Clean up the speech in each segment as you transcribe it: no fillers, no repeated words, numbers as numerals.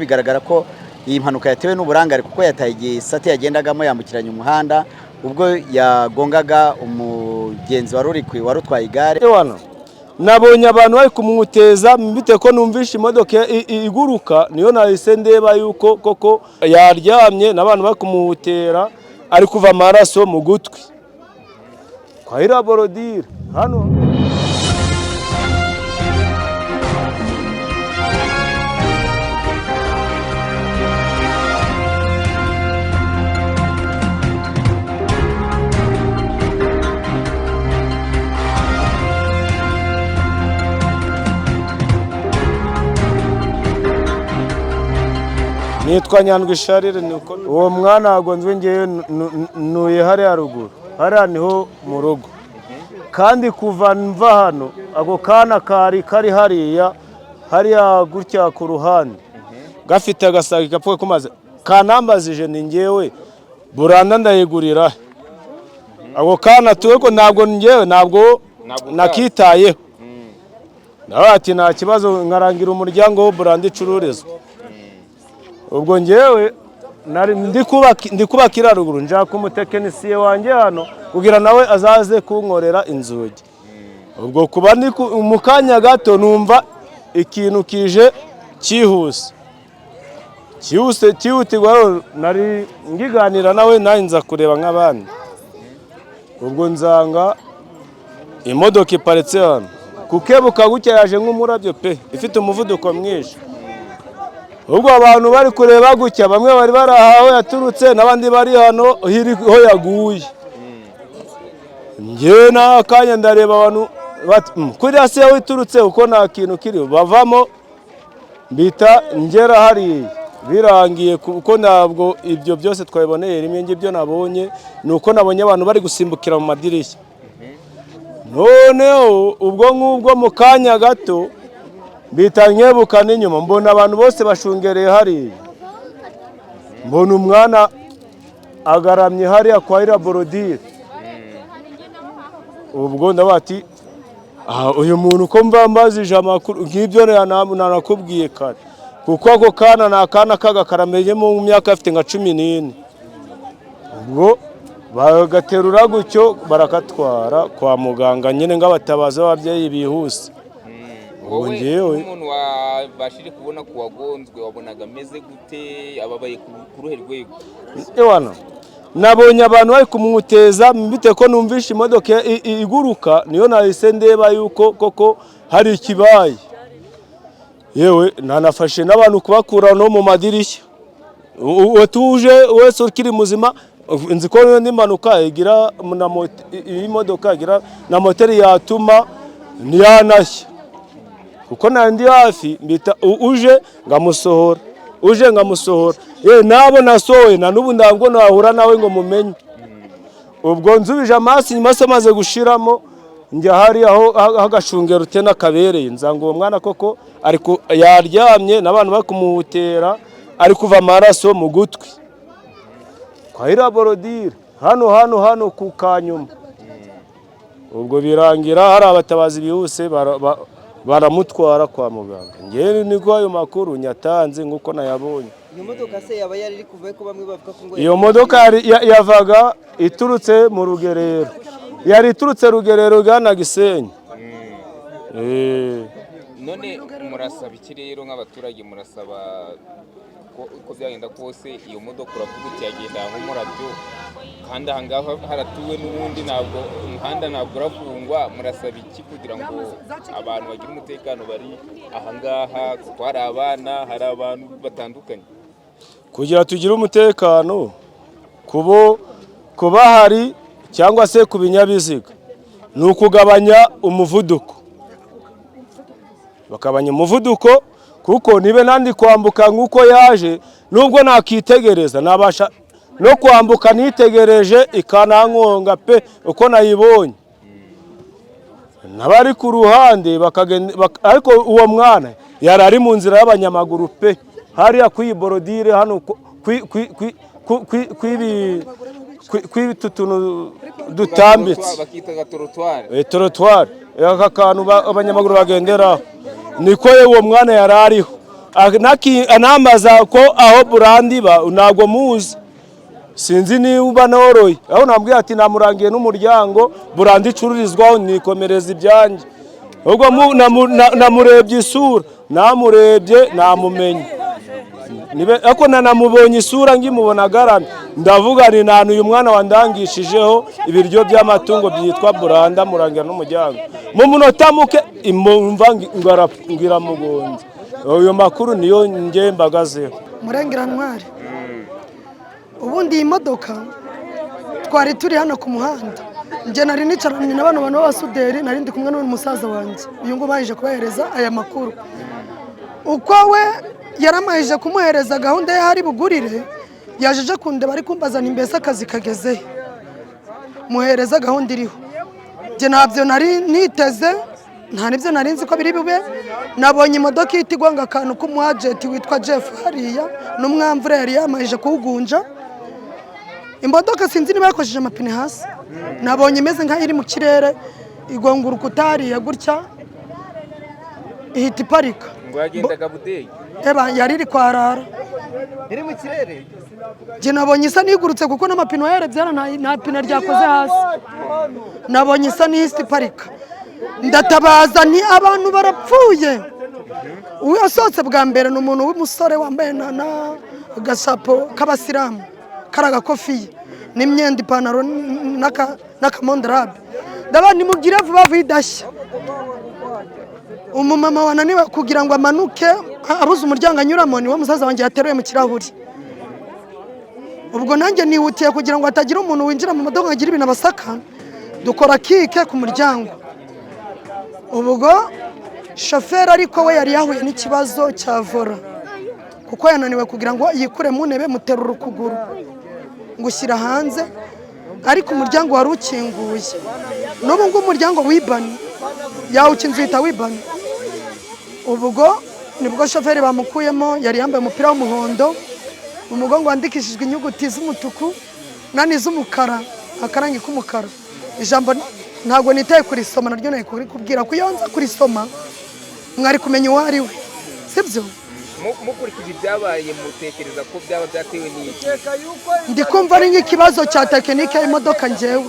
Bigaragara ko iyi mpanuka yatewe n'uburangare kuko yataye igisate yagendagamo yambukiranya umuhanda ubwo yagongaga umugenzi wari uri wari utwaye igare. Ewana, nabonye abantu bari kumuteza bitewe ko numvishe imodoka iguruka, niyo nahise ndeba yuko koko yaryamye n'abantu bari kumutera, ari kuva amaraso mu gutwi kwa iriya borodire hano. Nitwa Nyandwi Sharire. Niko uwo mwana wagonzwe, ngewe ntuye hariya ruguru, hariya niho mu rugo. Kandi kuva mva hano, ako kana kari kari hariya hariya gutya ku ruhande, gafite agasagi gapfuye kumaze, kanambazije ni ngewe buranda ndayigurira ako kana tuwe ko ntabwo ngewe ntabwo nakitayeho. Nawe ati nta kibazo, nkarangira umuryango wo buranda icururizwa. Ubwo ngewe nari ndi kubaka iriya ruguru, nshaka umutekinisiye wanjye hano kugira nawe azaze kunkorera inzugi. Ubwo kuba ndi mu kanya gato numva ikintu kije cyihuse cyihuse cyihutirwa, rero nari ngiganira nawe, nanjye nza kureba nk'abandi. Ubwo nzanga imodoka iparitse hano kukebuka gutya, yaje nk'umurabyo pe, ifite umuvuduko mwinshi. Ubwo abantu bari kureba gutya, bamwe bari bari aho yaturutse n'abandi bari hano aho yaguye. Njyewe n'akanya ndareba abantu bati "Kuriya se aho iturutse kuko nta kintu kiriho." Bavamo mbita ngera hariya birangiye, kuko ntabwo ibyo byose twabiboneye rimwe. Ngibyo nabonye ni uko nabonye abantu bari gusimbukira mu madirishya. Noneho ubwo ngubwo mu kanya gato mbita nkebuka n'inyuma, mbona abantu bose bashungereye hariya, mbona umwana agaramye hariya kwa iriya borodire. Ubwo ndavuga ati aha uyu muntu uko mba mbazije amakuru nk'ibyo nanakubwiye kare, kuko ako kana ni akana k'agakarameye mu myaka afite nka 14. Ubwo bagaterura gutyo barakatwara kwa muganga nyine nk'abatabazi b'ababyeyi bihuse. Ubwo Wowe ngewe nk'umuntu wabashije kubona ku wagonzwe, wabonaga ameze gute, ababaye ku ruhe rwego? Ewana, nabonye abantu bari kumuteza bitewe ko numvishe imodoka iguruka, niyo nahise ndeba yuko koko hari ikibaye. Yewe, nanafashe n'abantu kubakura no mu madirishya. Utuje wese ukiri muzima, nzi ko n'impanuka igira na iyi modoka igira na moteri yatuma ntiyanashya, kuko nari ndi hafi, mbita uje ngamusohora, uje ngamusohora. Yewe, nabo nasohoye na n'ubu ntabwo nahura nawe ngo mumenye. Ubwo nsubije amaso inyuma se, maze gushiramo, njya hari aho agashungero utena kabereye, nzanga uwo mwana koko yaryamye n'abantu bari kumutera, ari kuva amaraso mu gutwi kwa iriya borodire hano hano hano ku kanyuma. Ubwo birangira hari abatabazi bihuse baramutwara kwa muganga. Ngewe niko ayo makuru nyatanze nk'uko nayabonye. Iyo modoka se yaba yari iri kuva ko bamwe bavuga ko ngo Iyo modoka yavaga iturutse mu Rugerero, yari iturutse Rugerero igana Gisenyi. None murasaba iki rero nk'abaturage? Murasaba ko uko byagenda kose iyo modoka, uravuga uti yagenda nk'umurabyo, kandi aha ngaha haratuwe n'ubundi, ntabwo umuhanda ntabwo urafungwa. Murasaba iki kugira ngo abantu bagire umutekano bari aha ngaha, kuko hari abana, hari abantu batandukanye? Kugira tugire umutekano kuba hari cyangwa se ku binyabiziga ni ukugabanya umuvuduko, bakabanya umuvuduko, kuko niba nandi kwambuka nk'uko yaje, nubwo nakitegereza nabasha no kwambuka nitegereje ikanankonga pe, uko nayibonye. N'abari ku ruhande bakagenda ariko uwo mwana yari ari mu nzira y'abanyamaguru pe, hariya ku iyi borodire hano kw'itu tuntu dutambitse. Bakita gatorotwari. Trottoir, aka kantu abanyamaguru bagenderaho, niko uwo mwana yari ariho. Anambaza ko aho burandi ba ntabwo muzi, sinzi niba noroye aho. Nambwiye ati namurangiye n'umuryango burandi icururizwaho, nikomereza ibyanjye. Ubwo namurebye isura, namurebye namumenye. Ariko nanamubonye isura, ngimubona agaramye, ndavuga ni nta uyu mwana wandangishijeho ibiryo by'amatungo byitwa buranda, murangira n'umuryango. Mu munota muke imumva ngo iramugonze. Ayo makuru niyo nge mbagazeho. Murengerantwari, ubundi iyi modoka twari turi hano ku muhanda, njye nari nicaranye na bano bantu b'abasuderi, nari ndi kumwe n'uyu musaza wanjye uyu nguyu baje kubahereza aya makuru. Uko we yaramahije kumuhereza gahunda ye hari bugurire, yaje kundeba ari kumbaza ni mbese akazi kageze he, muhereza gahunda iriho. Njye ntabyo nari niteze, nta nibyo nari nzi ko biri bube. Nabonye imodoka ihita igonga akantu k'umu agent witwa Jeff hariya, n'umwamvura yari yamahije kuwugunja. Imodoka sinzi niba yakojeje amapine hasi, nabonye imeze nk'aho iri mu kirere, igonga urukuta hariya gutya, ihita iparika. Ngo yagendaga budege? Eba, yari iri kwarara. Iri mu kirere? Njye nabonye isa n'igurutse, kuko n'amapine wayarebye hano nta pine ryakoze hasi. Nabonye isa n'ihise iparika, ndatabaza nti abantu barapfuye. Uwasohotse bwa mbere ni umuntu w'umusore wambaye n'agasapo k'abasilamu kari agakofiye n'imyenda, ipantaro n'akamondarabe. Ndabona nimugire vuba vuba idashya. Umumama wananiwe kugira ngo amanuke, abuze umuryango anyuramo, niwo musaza wanjye yateruye mu kirahuri. Ubwo nanjye nihutiye kugira ngo hatagira umuntu winjira mu modoka ngo agire ibintu abasaka, dukora kike ku muryango. Ubwo shoferi ariko we yari yahuye n'ikibazo cya volant, kuko yananiwe kugira ngo yikure mu ntebe, muterura ukuguru ngo ushyira hanze, ariko umuryango wari ukinguye. N'ubu ngubu umuryango wibani yawukinze, uhita wibana. Ubwo nibwo shoferi bamukuyemo, yari yambaye umupira w'umuhondo, mu mugongo wandikishijwe inyuguti z'umutuku nani z'umukara, akarangi k'umukara. Ijambo ntabwo nitaye kurisoma, naryo nari kurikubwira ko iyo nza kurisoma mwari kumenya uwo ari we, sibyo? Mukurikije ibyabaye, mutekereza ko byaba byatewe n'iki? Ndi kumva ari nk'ikibazo cya tekinike y'imodoka. Njyewe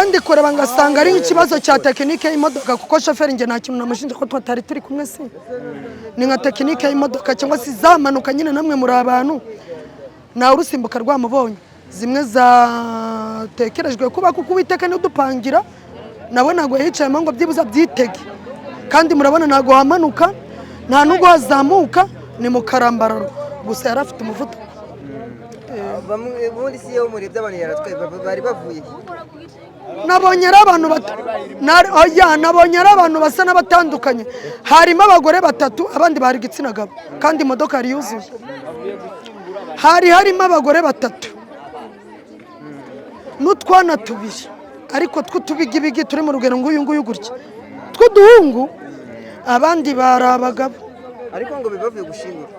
ndi kureba ngasanga ari nk'ikibazo cya tekinike y'imodoka, kuko shoferi njye nta kintu namushinja ko tutari turi kumwe. Si ni nka tekinike y'imodoka cyangwa se zamanuka nyine, namwe muri abantu ntawe urusimbuka rwamubonye, zimwe zatekerejwe kuba, kuko Uwiteka niwe udupangira, nawe ntabwo yicayemo ngo byibuze abyitege. Kandi murabona ntabwo hamanuka, nta nubwo hazamuka, ni mu karambararo gusa, yari afite umuvuduko. Bamwe ubundi si iyo murebye abantu yaratwaye bari bavuye he? Nabonye ari abantu oya, nabonye ari abantu basa n'abatandukanye. Harimo abagore batatu, abandi bari igitsina gabo, kandi imodoka yari yuzuye. Hari harimo abagore batatu n'utwana tubiri, ariko tw'utubigibigi turi mu rugero nguyu nguyu gutya, tw'uduhungu, abandi bari abagabo. Ariko ngo bavuye gushingura?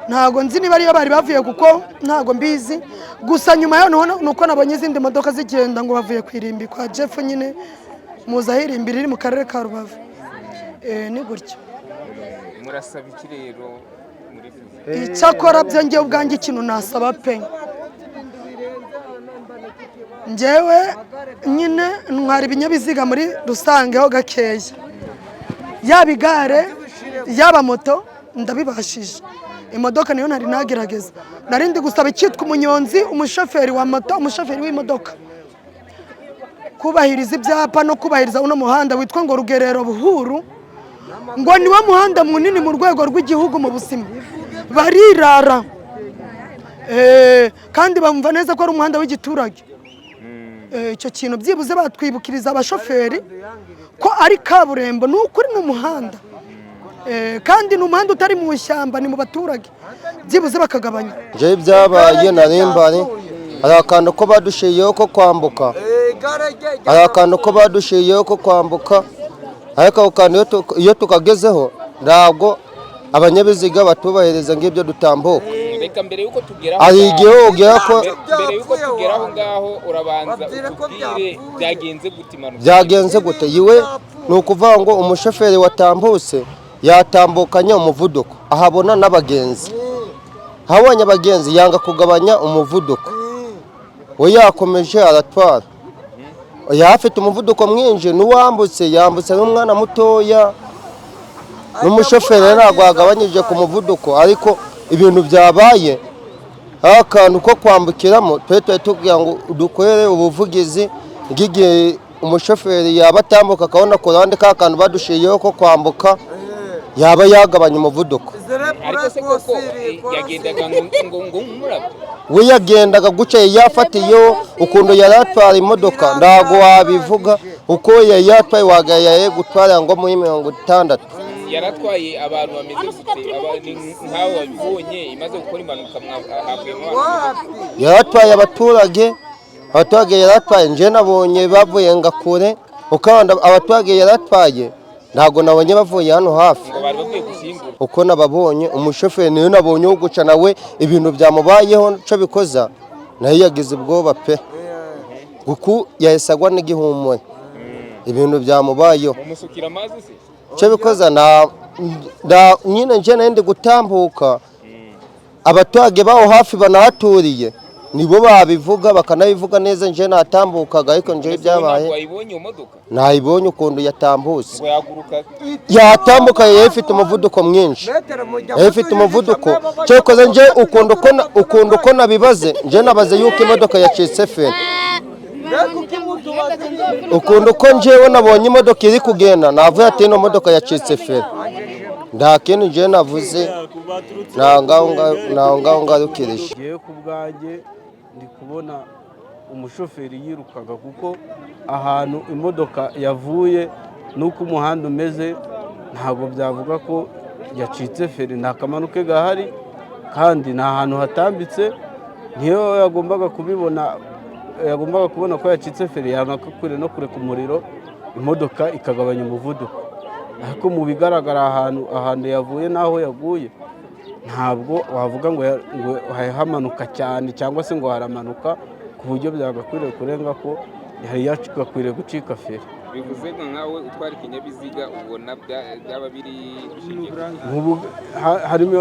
Ntabwo nzi niba ariyo bari bavuye, kuko ntabwo mbizi. Gusa nyuma yaho ni uko nabonye izindi modoka zigenda ngo bavuye ku irimbi kwa Jeff nyine, muzi aho irimbi riri mu karere ka Rubavu. Ni gutyo. Murasaba iki rero murifuza? Icyakora byo ngewe ubwanjye ikintu nasaba pe, ngewe nyine ntwara ibinyabiziga muri rusange ho gakeya, yaba igare yaba moto ndabibashije, imodoka niyo ntari nagerageza. Nari ndi gusaba icyitwa umunyonzi, umushoferi wa moto, umushoferi w'imodoka, kubahiriza ibyapa no kubahiriza uno muhanda witwa ngo Rugerero Buhuru, ngo niwo muhanda munini mu rwego rw'igihugu mu buzima. Barirara. Kandi bumva neza ko ari umuhanda w'igiturage. Icyo kintu byibuze batwibukiriza abashoferi ko ari kaburimbo, ni ukuri ni umuhanda. Kandi ni umuhanda utari mu ishyamba, ni mu baturage, byibuze bakagabanya. Njyewe ibyabaye nari mbari, hari akantu ko badushyiriyeho ko kwambuka, hari akantu ko badushyiriyeho ko kwambuka, ariko ako kantu iyo tukagezeho ntabwo abanyabiziga batubahiriza ng'ibyo dutambuka. Reka mbere y'uko tugera aho Hari ngaho- igihe ugera ko Mbere y'uko tugera aho ngaho, urabanza utubwire byagenze gute impanuka. Byagenze gute? Yiwe ni ukuvuga ngo umushoferi watambutse Yatambukanye umuvuduko, ahabona n'abagenzi. Ahabonye abagenzi yanga kugabanya umuvuduko, we yakomeje aratwara. Yari afite umuvuduko mwinshi. N'uwambutse yambutse n'umwana mutoya, n'umushoferi ntabwo yagabanyije ku muvuduko. Ariko ibintu byabaye, aho akantu ko kwambukiramo, twe tuba tubwira ngo dukorere ubuvugizi bw'igihe umushoferi yaba atambuka akabona ku ruhande ka kantu badushyiriyeho ko kwambuka, yaba yagabanya umuvuduko. Ariko se koko yagendaga ngo nk'umurabyo? We yagendaga guca yafatiyeho. Ukuntu yari atwara imodoka ntabwo wabivuga. Uko yari yatwaye, wagaye gutwara ngo muri 60. Yaratwaye abantu bameze gute? Ni nkawe wabibonye imaze gukora impanuka, havuyemo abantu bameze gute? Yaratwaye abaturage. Abaturage yaratwaye, njye nabonye bavuye nga kure. Ukabona abaturage yaratwaye, ntabwo nabonye bavuye hano hafi. Ngo bari bavuye gushyingura? Uko nababonye, umushoferi niyo nabonye wo guca, nawe ibintu byamubayeho cyo bikoza, nayo yagize ubwoba pe, kuko yahise agwa n'igihumure ibintu byamubayeho. Mumusukira amazi se? Cyo bikoza na nyine njye nari ndi gutambuka. Abaturage baho hafi banahaturiye nibo babivuga, bakanabivuga neza. Njye natambukaga, ariko njye Ese wowe ibyabaye ntabwo wayibonye iyo modoka? Nayibonye ukuntu yatambutse. Ngo yaguruka? Yatambuka, yari ifite umuvuduko mwinshi, yari ifite umuvuduko. Cyokoze njye ukuntu uko nabibaze, njye nabaze yuko imodoka yacitse feri. Ukuntu uko njyewe nabonye imodoka iri kugenda, navuye ati ino modoka yacitse feri. Nta kintu njyewe navuze, nta ngaho ngarukirije. Ngewe ku bwanjye ndi kubona umushoferi yirukaga, kuko ahantu imodoka yavuye n'uko umuhanda umeze ntabwo byavuga ko yacitse feri. Nta kamanuke gahari kandi ni ahantu hatambitse. Niyo yagombaga kubibona, yagombaga kubona ko yacitse feri, yanakakwiriye no kureka umuriro, imodoka ikagabanya umuvuduko. Ariko mu bigaragara, ahantu yavuye n'aho yaguye ntabwo wavuga ngo hamanuka cyane cyangwa se ngo haramanuka ku buryo byagakwiriye kurenga ko yari yagakwiriye gucika feri. Bivuze ngo nkawe utwara ikinyabiziga ubona byaba biri bishingiye ku ki?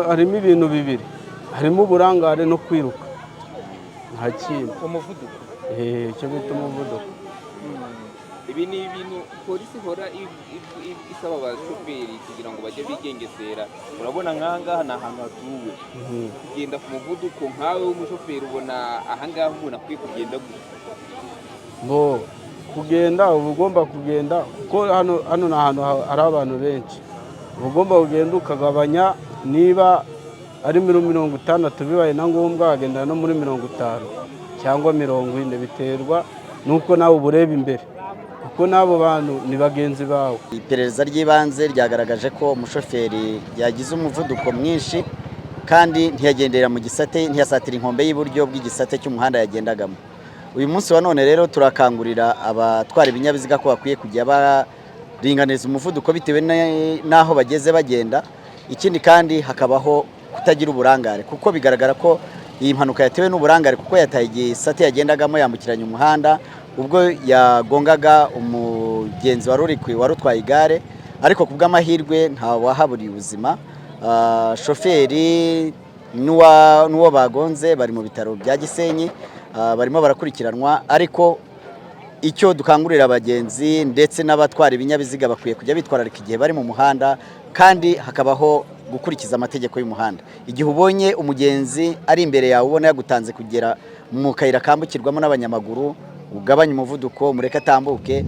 Harimo ibintu bibiri: harimo uburangare no kwiruka, nta kindi. Umuvuduko. Icyo bita umuvuduko. Ibi ni ibintu polisi ihora isaba abashoferi kugira ngo bajye bigengesera. Urabona nk'aha ngaha ni ahantu hatuwe. Kugenda ku muvuduko, nkawe w'umushoferi ubona aha ngaha umuntu akwiye kugenda gute? Bo kugenda, uba ugomba kugenda kuko hano ni ahantu hari abantu benshi. Uba ugomba kugenda ukagabanya, niba ari muri 60, bibaye na ngombwa wagenda no muri 50 cyangwa 40, biterwa n'uko nawe uba ureba imbere, kuko n'abo bantu ni bagenzi bawe. Iperereza ry'ibanze ryagaragaje ko umushoferi yagize umuvuduko mwinshi kandi ntiyagendera mu gisate, ntiyasatira inkombe y'iburyo bw'igisate cy'umuhanda yagendagamo. Uyu munsi wa none rero turakangurira abatwara ibinyabiziga ko bakwiye kujya baringaniza umuvuduko bitewe n'aho bageze bagenda. Ikindi kandi hakabaho kutagira uburangare, kuko bigaragara ko iyi mpanuka yatewe n'uburangare, kuko yataye igisate yagendagamo yambukiranya umuhanda ubwo yagongaga umugenzi wari utwaye igare. Ariko ku bw'amahirwe nta wahaburiye ubuzima. Shoferi n'uwo bagonze bari mu bitaro bya Gisenyi, barimo barakurikiranwa. Ariko icyo dukangurira abagenzi ndetse n'abatwara ibinyabiziga, bakwiye kujya bitwararika igihe bari mu muhanda, kandi hakabaho gukurikiza amategeko y'umuhanda. Igihe ubonye umugenzi ari imbere yawe, ubona yagutanze kugera mu kayira kambukirwamo n'abanyamaguru, ugabanye umuvuduko, mureke atambuke.